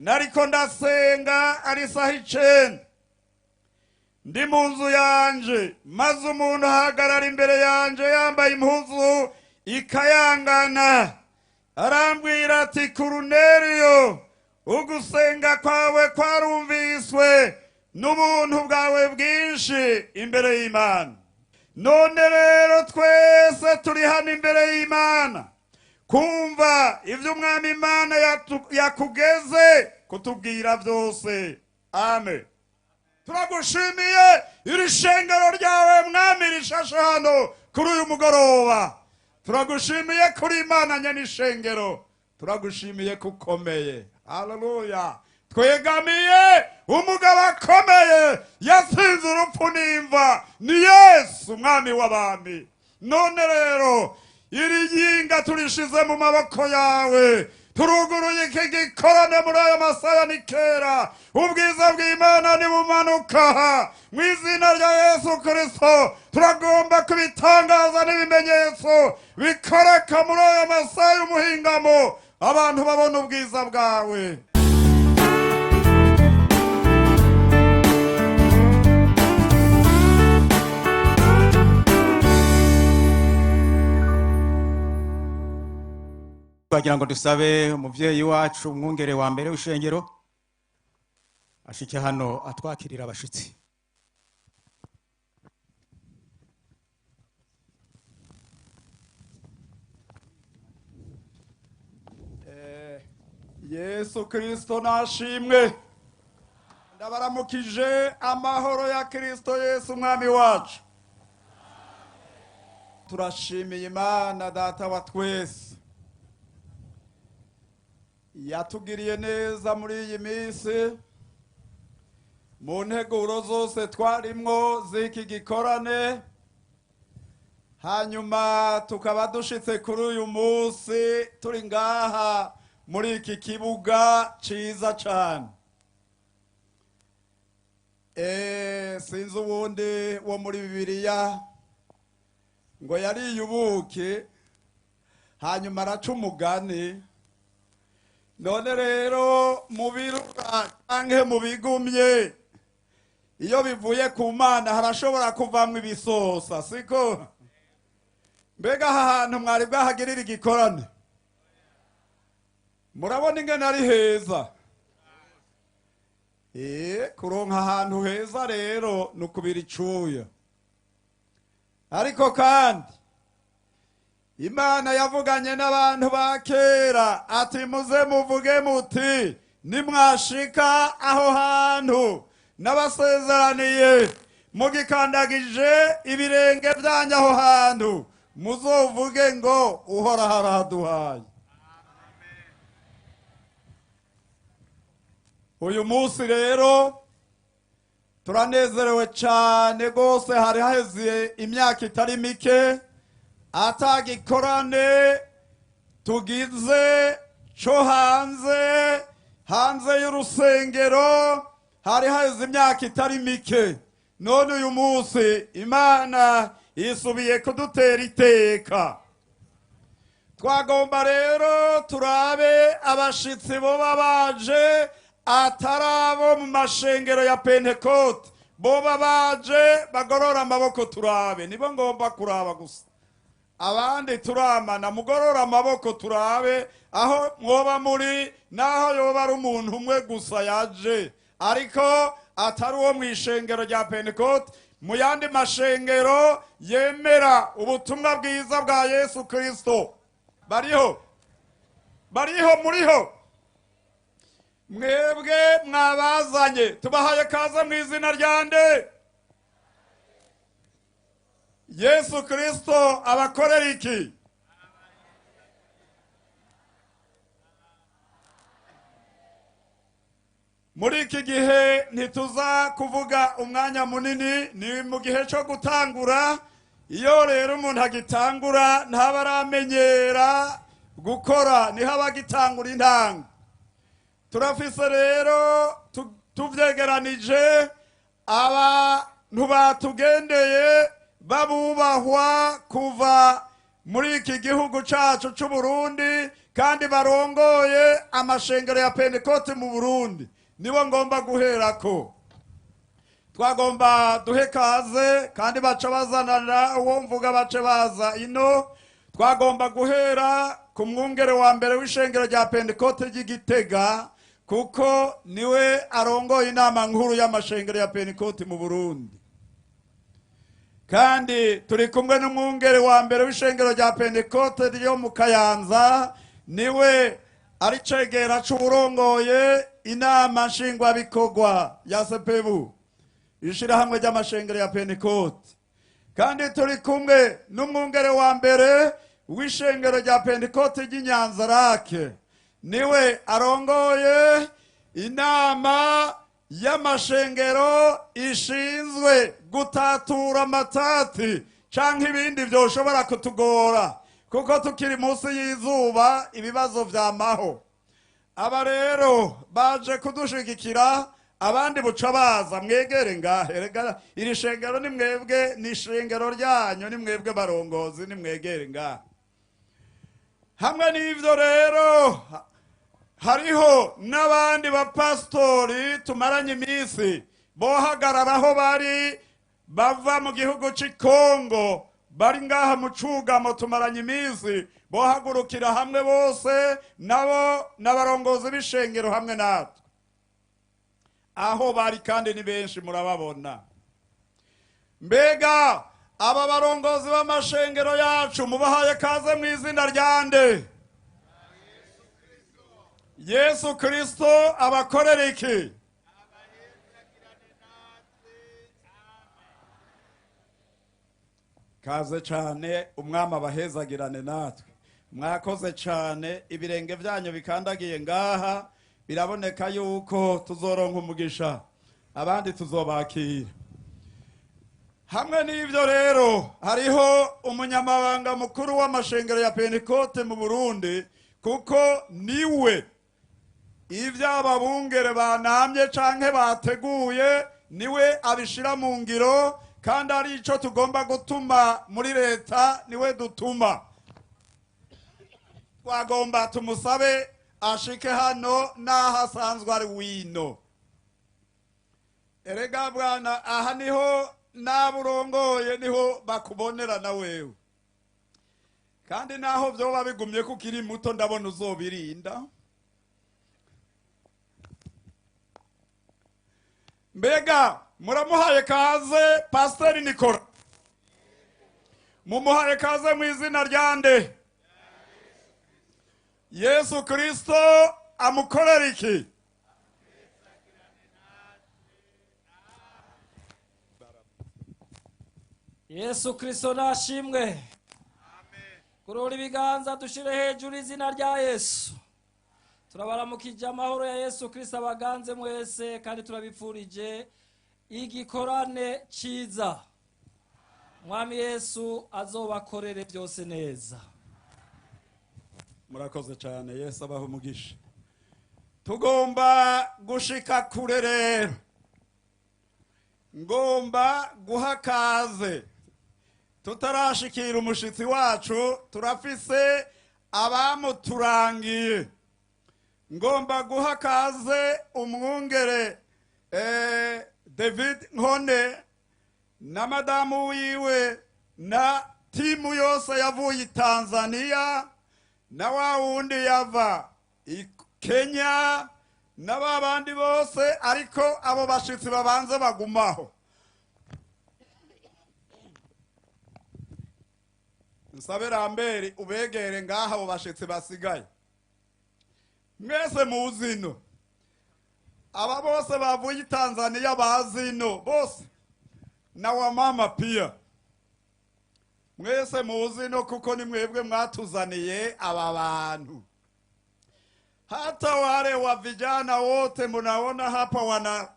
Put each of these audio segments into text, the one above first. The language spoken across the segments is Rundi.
Nariko ndasenga ari saha 9 ndi mu nzu yanje, maze umuntu ahagarara imbere yanje yambaye impuzu ikayangana, arambwira ati: Koruneliyo, ugusenga kwawe kwarumviswe n'ubuntu bwawe bwinshi imbere y'Imana. None rero twese turi hano imbere y'Imana kumva ivyo Umwami Imana yakugeze kutubwira byose. Amen. Turagushimiye iri shengero ryawe Mwami rishashe hano kuri uyu mugoroba. Turagushimiye kuri Imana nyene ishengero, turagushimiye kukomeye. Haleluya. Twegamiye umugabo akomeye yatsinze urupfu n'imva, ni Yesu Umwami w'abami. None rero iri yinga turishize mu maboko yawe, turuguruye iki gikorane muri aya masaha ni kera. Ubwiza bw'Imana nibumanuka mu izina rya Yesu Kristo. Turagomba kubitangaza n'ibimenyetso bikoreka muri aya masaha y'umuhingamo, abantu babona ubwiza bwawe. Twagira ngo dusabe umuvyeyi wacu umwungere wa mbere w'ishengero ashike hano atwakirira abashitsi. Yesu Kristo nashimwe. Ndabaramukije amahoro ya Kristo Yesu Umwami wacu. Turashimiye Imana Data wa twese yatugiriye neza muri iyi minsi, mu nteguro zose twarimwo z'iki gikorane, hanyuma tukaba dushitse kuri uyu munsi turi ngaha muri iki kibuga ciza cane. Sinzi uwundi wo muri Bibiliya ngo yariye ubuki hanyuma araca umugani. None rero mu birura canke mu bigumye, iyo bivuye ku Mana harashobora kuvamwo ibisosa, siko? Mbega aha hantu mwari bwahagirira igikorane? Murabona ingene ari heza. Kuronka ahantu heza rero ni ukubira icuya. Ariko kandi Imana yavuganye n'abantu ba kera ati: muze muvuge muti nimwashika aho hantu nabasezeraniye, mugikandagije ibirenge byanyu aho hantu, muzovuge ngo Uhoraho arahaduhaye. Uyu munsi rero turanezerewe cane gose. Hari haheze imyaka itari mike atagikorane tugize co hanze, hanze y'urusengero, hari haheze imyaka itari mike. None uyu munsi Imana isubiye kudutera iteka. Twagomba rero turabe abashitsi boba baje atarabo mu mashengero ya Pentekote, boba baje bagorora amaboko turabe. Nibo ngomba kuraba gusa, abandi turamana. Mugorora amaboko turabe aho mwoba muri, naho yoba ari umuntu umwe gusa yaje ariko atari uwo mu ishengero rya Pentekote, mu yandi mashengero yemera ubutumwa bwiza bwa Yesu Kristo. Bariho, bariho, muriho mwebwe mwabazanye. Tubahaye kaze mu izina rya nde? Yesu Kristo abakorera iki? Muri iki gihe ntituza kuvuga umwanya munini, ni mu gihe cyo gutangura. Iyo rero umuntu agitangura ntaba aramenyera gukora, niho aba agitangura intango. Turafise rero tuvyegeranije abantu batugendeye babubahwa kuva muri iki gihugu cacu c'Uburundi kandi barongoye amashengero ya Pentekote mu Burundi, nibo ngomba guherako. Twagomba duhe kaze kandi baca bazanana uwo mvuga bace baza ino. Twagomba guhera ku mwungere wa mbere w'ishengero rya Pentekote ry'Igitega, kuko niwe arongoye inama nkuru y'amashengero ya Pentekote mu Burundi. Kandi turi kumwe n'umwungere wa mbere w'ishengero rya Pentekote ryo mu Kayanza, niwe ari cegera c'uwurongoye inama nshingwabikorwa ya SPEBU, ishirahamwe ry'amashengero ya Pentekote. Kandi turi kumwe n'umwungere wa mbere w'ishengero rya Pentekote ry'Inyanzarake, niwe arongoye inama y'amashengero ishinzwe gutatura amatati canke ibindi vyoshobora kutugora, kuko tukiri munsi y'izuba ibibazo vyamaho. Aba rero baje kudushigikira, abandi buca baza mwegere ngahe. Erega iri shengero ni mwebwe, ni ishengero ryanyu, ni mwebwe barongozi, ni mwegere ngahe. Hamwe n'ivyo rero hariho n'abandi bapastori tumaranye iminsi bohagararaho bari bava mu gihugu c'i Kongo, bari ngaha mu cugamo tumaranye iminsi, bohagurukira hamwe bose nabo n'abarongozi b'ishengero hamwe natwe. Aho bari kandi ni benshi murababona. Mbega aba barongozi b'amashengero yacu mubahaye kaze mu izina rya nde? Yesu Kristo abakorera iki? Kaze cyane, umwami abahezagirane natwe. Mwakoze cyane, ibirenge byanyu bikandagiye ngaha biraboneka yuko tuzoronka umugisha, abandi tuzobakira. Hamwe n'ivyo rero hariho umunyamabanga mukuru w'amashengero ya Pentekote mu Burundi, kuko niwe ivy'ababungere banamye canke bateguye niwe abishira mu ngiro, kandi ari ico tugomba gutuma muri leta niwe dutuma. Twagomba tumusabe ashike hano n'aho asanzwe ari wino. Erega bwana, aha niho n'aburongoye niho bakubonera na wewe. Kandi naho vyoba bigumye kukiri muto ndabona uzobirinda. Mbega muramuhaye kaze Pastor Nicola? Mumuhaye kaze mu izina rya nde? Yesu Kristo amukorera iki? Yesu Kristo nashimwe. Kurora ibiganza dushire hejuru izina rya Yesu. Turabaramukije amahoro ya Yesu Kristo abaganze mwese, kandi turabipfurije igikorane ciza. Mwami Yesu azobakorere byose neza. Murakoze cyane, Yesu abahe umugisha. Tugomba gushika kure rero, ngomba guha kaze tutarashikira umushitsi wacu, turafise abamuturangiye. Ngomba guha kaze umwungere David Nkone na madamu wiwe na timu yose yavuye Tanzania, na wa wundi yava i Kenya, na babandi bose, ariko abo bashitsi babanze bagumaho. Nsabe Ramberi ubegere ngaha abo bashitsi basigaye. Mwese muzino. Aba bose bavuye Tanzania bazino bose, na wa mama pia. Mwese muzino kuko ni mwebwe mwatuzaniye aba bantu. Hata wale wa vijana wote munaona hapa wana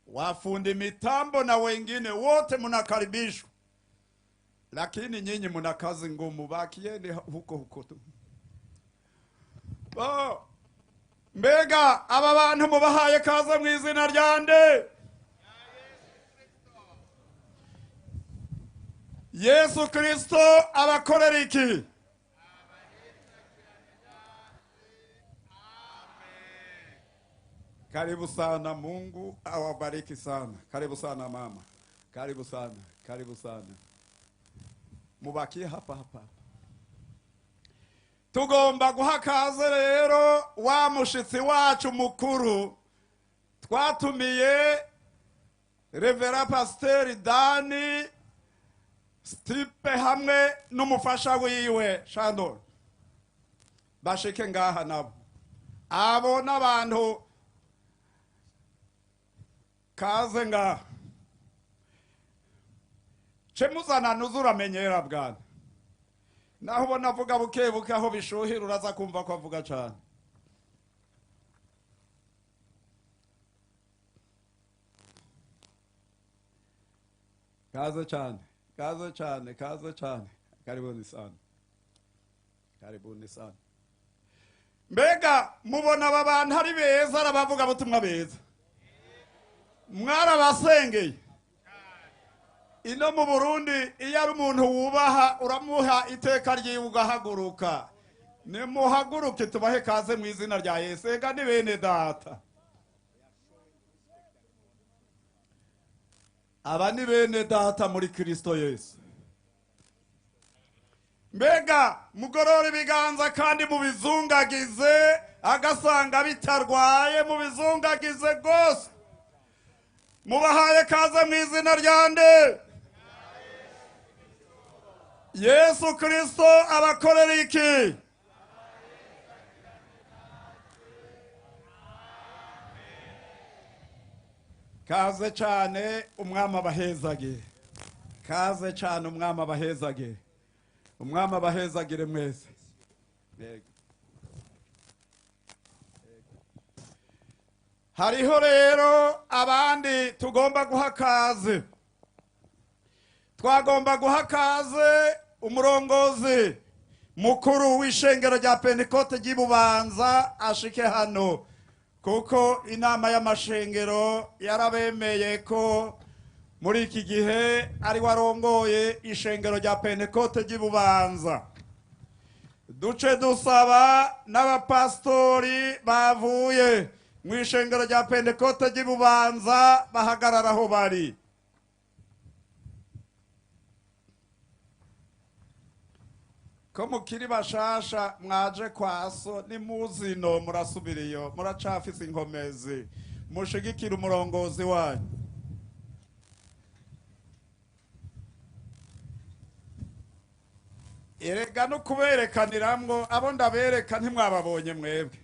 wafundi mitambo na wengine wote munakaribishwa. Lakini nyinyi muna kazi ngumu, bakieni huko huko tu. Oh, mbega aba bantu mubahaye kaze mu izina rya nde? Yesu Kristo abakorera iki? Karibu sana, Mungu awabariki sana. Karibu sana mama, karibu sana, karibu sana. Mubakie hapa hapa. Tugomba guha kaze rero wa mushitsi wacu mukuru twatumiye, Reverend Pasteur Dani Stipe hamwe n'umufasha wiwe Shandor. Bashike ngaha nabo. Abo n'abantu kaze ngaha. Cemuzana nuzuramenyera bwana. Naho ubona avuga buke buke aho bishuhira uraza kumva ko avuga cyane. Kaze cyane, kaze cyane, kaze cyane. Karibuni sana. Karibuni sana. Mbega mubona aba bantu ari beza, arabavuga butumwa beza. Mwarabasengeye. Ino mu Burundi iyo ari umuntu wubaha uramuha iteka ryiwe ugahaguruka. Nimuhaguruke tubahe kaze mu izina rya Yesu. Ega ni bene data. Aba ni bene data muri Kristo Yesu. Mbega mugorore ibiganza kandi mubizungagize, agasanga bitarwaye mubizungagize rwose. Mubahaye kaze mu izina rya nde? Yesu Kristo abakorera iki? Kaze cyane, umwami abahezage. Kaze cyane, umwami abahezage. Umwami abahezagire mwese. Hariho rero abandi tugomba guha kaze. Twagomba guha kaze umurongozi mukuru w'ishengero rya Pentekote ry'Ibubanza ashike hano, kuko inama y'amashengero yarabemeye ko muri iki gihe ari warongoye ishengero rya Pentekote ry'Ibubanza. Duce dusaba n'abapastori bavuye mu ishengero rya Pentekote ry'Ibubanza bahagarara aho bari. Ko mukiri bashasha mwaje kwaso ni muzino murasubiriyo muracafise inkomezi mushigikira umurongozi wanyu. Erega no kuberekaniramwo abo ndabereka ntimwababonye mwebwe.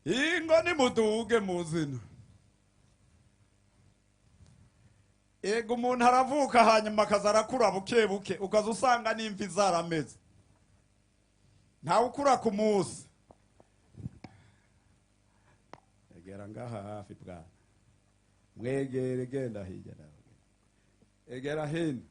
Ingo nimuduge muzino. Ego umuntu aravuka hanyuma akazarakura buke buke ukaza usanga n'imvi zarameze. Ntawe ukura ku munsi. Egera ngaha hafi bwana. Mwegere, genda hirya nawe. Egera hino.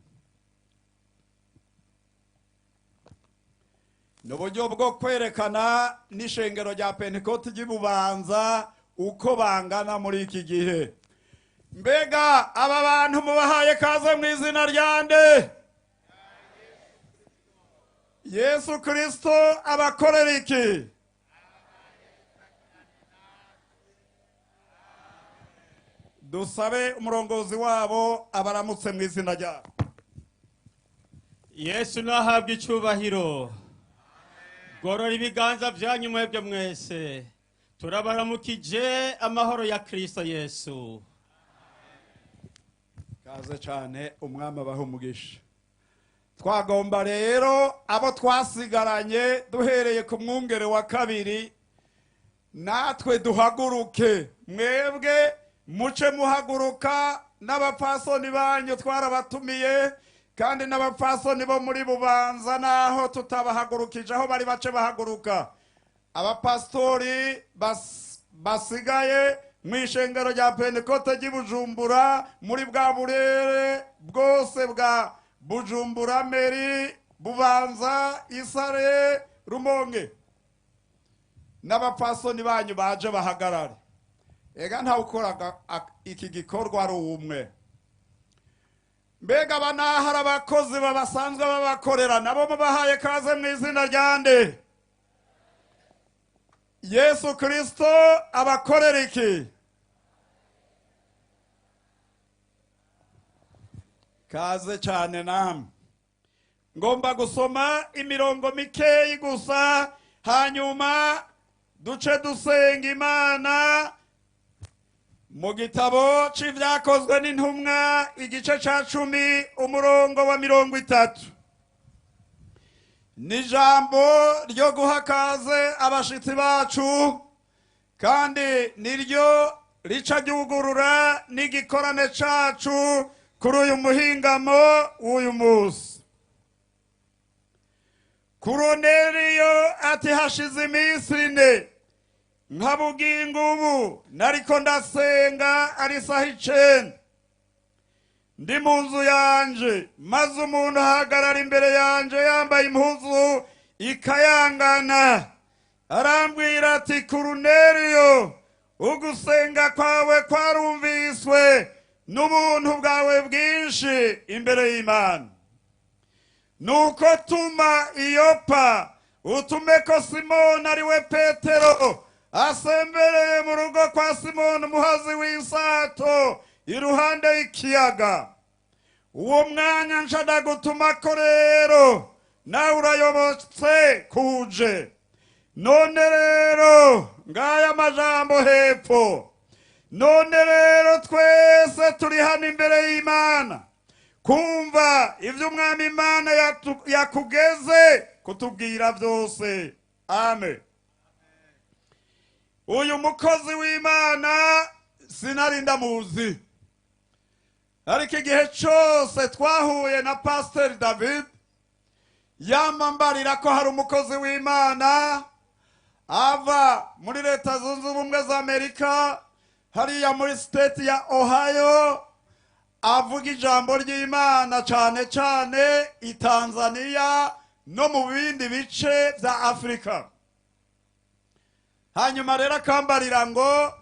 Ni uburyo bwo kwerekana n'ishengero rya Pentekote ry'Ibubanza uko bangana muri iki gihe. Mbega aba bantu mubahaye kaze mu izina rya nde? Yesu Kristo abakorera iki? Dusabe umurongozi wabo abaramutse mu izina ryabo. Yesu nahabwe icyubahiro. Gorora ibiganza byanyu mwebwe mwese. Turabaramukije amahoro ya Kristo Yesu. Kaze cyane, umwami abahe umugisha. Twagomba rero abo twasigaranye duhereye ku mwungere wa kabiri natwe duhaguruke. Mwebwe muce muhaguruka n'abapfasoni banyu twarabatumiye, kandi n'abapfasoni bo muri Bubanza naho tutabahagurukije aho bari bace bahaguruka. Abapastori basigaye mu ishengero rya Pentekote ry'Ibujumbura muri bwa burere bwose bwa Bujumbura, Meri, Bubanza, Isare, Rumonge, n'abapfasoni banyu baje bahagarare. Ega ntawe ukora iki gikorwa ari umwe. Mbega banahari abakozi babasanzwe babakorera nabo mubahaye kaze mu izina rya nde? Yesu Kristo abakorera iki? Kaze cyane namwe. Ngomba gusoma imirongo mikeyi gusa, hanyuma duce dusenga Imana. Mu gitabo c'Ivyakozwe n'Intumwa, igice ca 10, umurongo wa 30. Ni ijambo ryo guha kaze abashitsi bacu, kandi niryo rica ryugurura n'igikorane cacu kuri uyu muhingamo w'uyu munsi. Koroneliyo ati: hashize iminsi 4 nka bugingo ubu nariko ndasenga ari saha 9, ndi mu nzu yanje, maze umuntu ahagarara imbere yanje yambaye impuzu ikayangana, arambwira ati: Koroneliyo, ugusenga kwawe kwarumviswe n'ubuntu bwawe bwinshi imbere y'Imana. Nuko tuma Iyopa, utume ko Simoni ariwe Petero asembereye mu rugo kwa Simoni umuhazi w'insato iruhande y'ikiyaga. Uwo mwanya nca ndagutumako rero, nawe urayobotse kuje. None rero ngaya amajambo hepfo. None rero twese turi hano imbere y'Imana kumva ivyo Umwami Imana yakugeze kutubwira byose. Amen. Uyu mukozi w'Imana sinari ndamuzi, ariko igihe cyose twahuye na Pastor David yamambarira ko hari umukozi w'Imana ava muri Leta Zunze Ubumwe za Amerika, hariya muri state ya Ohio, avuga ijambo ry'Imana cyane cyane i Tanzania no mu bindi bice bya Afrika. Hanyuma rero akambarira ngo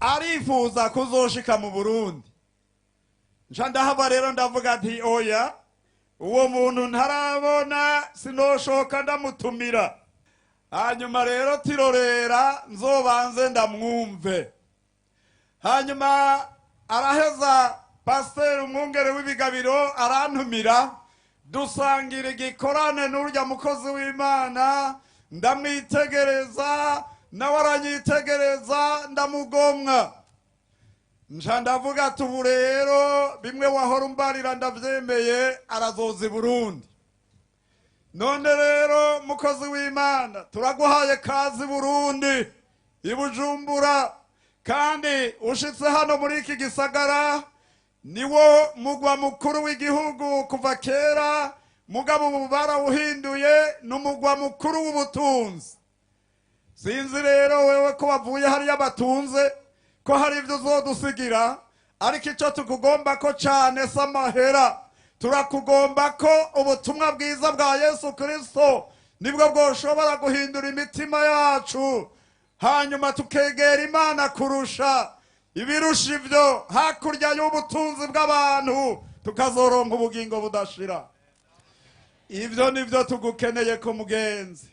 arifuza kuzoshika mu Burundi. Nca ndahava rero ndavuga nti oya, uwo muntu ntarabona sinoshoka ndamutumira. Hanyuma rero tirorera nzobanze ndamwumve. Hanyuma araheza Pasteur umwungere w'ibigabiro arantumira, dusangira igikorane n'urya mukozi w'Imana, ndamwitegereza nawe aranyitegereza, ndamugomwa. Nca ndavuga ati ubu rero bimwe wahora umbarira ndavyemeye, arazoza i Burundi. None rero mukozi w'Imana, turaguhaye kazi Burundi, i Bujumbura, kandi ushitse hano muri iki gisagara niwo mugwa mukuru w'igihugu kuva kera, mugabo ubu barawuhinduye n'umugwa mukuru w'ubutunzi. Sinzi rero wewe ko wavuye hariya batunze ko hari ibyo uzodusigira, ariko icyo tukugomba ko cyane si amahera, turakugomba ko ubutumwa bwiza bwa Yesu Kristo nibwo bwoshobora guhindura imitima yacu, hanyuma tukegera Imana kurusha ibirusha ibyo hakurya y'ubutunzi bw'abantu, tukazoronka ubugingo budashira. Ibyo nibyo tugukeneye ko mugenzi.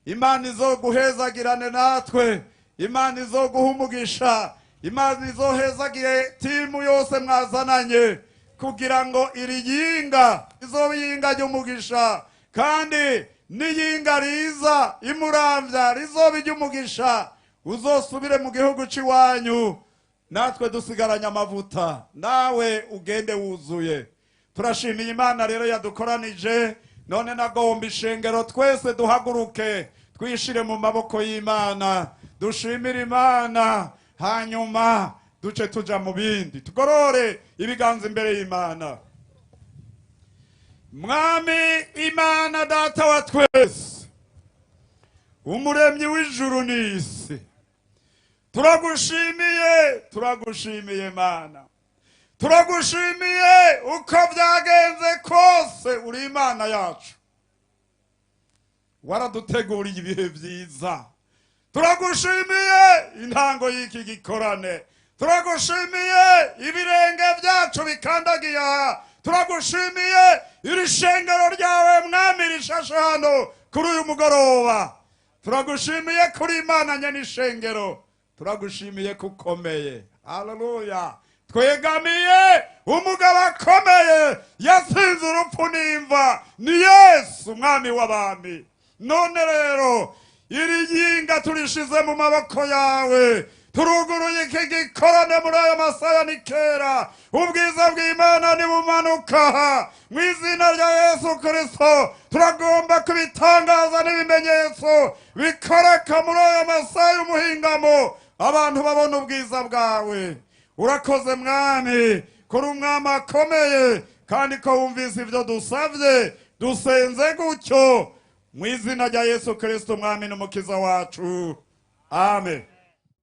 Imana izoguhezagirane natwe, Imana izoguha umugisha, Imana izohezagire timu yose mwazananye, kugira ngo iri yinga izobe yinga ry'umugisha, kandi n'iyinga riza imuramvya rizobe iry'umugisha. Uzosubire mu gihugu c'iwanyu, natwe dusigaranye amavuta, nawe ugende wuzuye. Turashimiye Imana rero yadukoranije. None nagomba ishengero twese duhaguruke, twishire mu maboko y'Imana, dushimire Imana, hanyuma duce tuja mu bindi. Tugorore ibiganza imbere y'Imana. Mwami Imana Data wa twese, umuremyi w'ijuru n'isi, turagushimiye, turagushimiye Mana, turagushimiye uko byagenze kose, uri Imana yacu, waraduteguriye ibihe byiza. Turagushimiye intango y'iki gikorane, turagushimiye ibirenge byacu bikandagiye, turagushimiye iri shengero ryawe Mwami rishashe hano kuri uyu mugoroba. Turagushimiye kuri Imana nyenishengero, turagushimiye ko ukomeye. Haleluya. Twegamiye umugabo akomeye yatsinze urupfu n'imva, ni Yesu umwami w'abami. None rero iri yinga turishize mu maboko yawe, turuguruye iki gikorane muri aya masaha ni kera. Ubwiza bw'Imana nibumanuka mu izina rya Yesu Kristo. Turagomba kubitangaza n'ibimenyetso bikoreka muri aya masaha y'umuhingamo, abantu babona ubwiza bwawe. Urakoze mwami, kuri umwami akomeye, kandi ko wumvise ibyo dusabye. Dusenze gutyo mu izina rya Yesu Kristo umwami n'umukiza wacu, amen.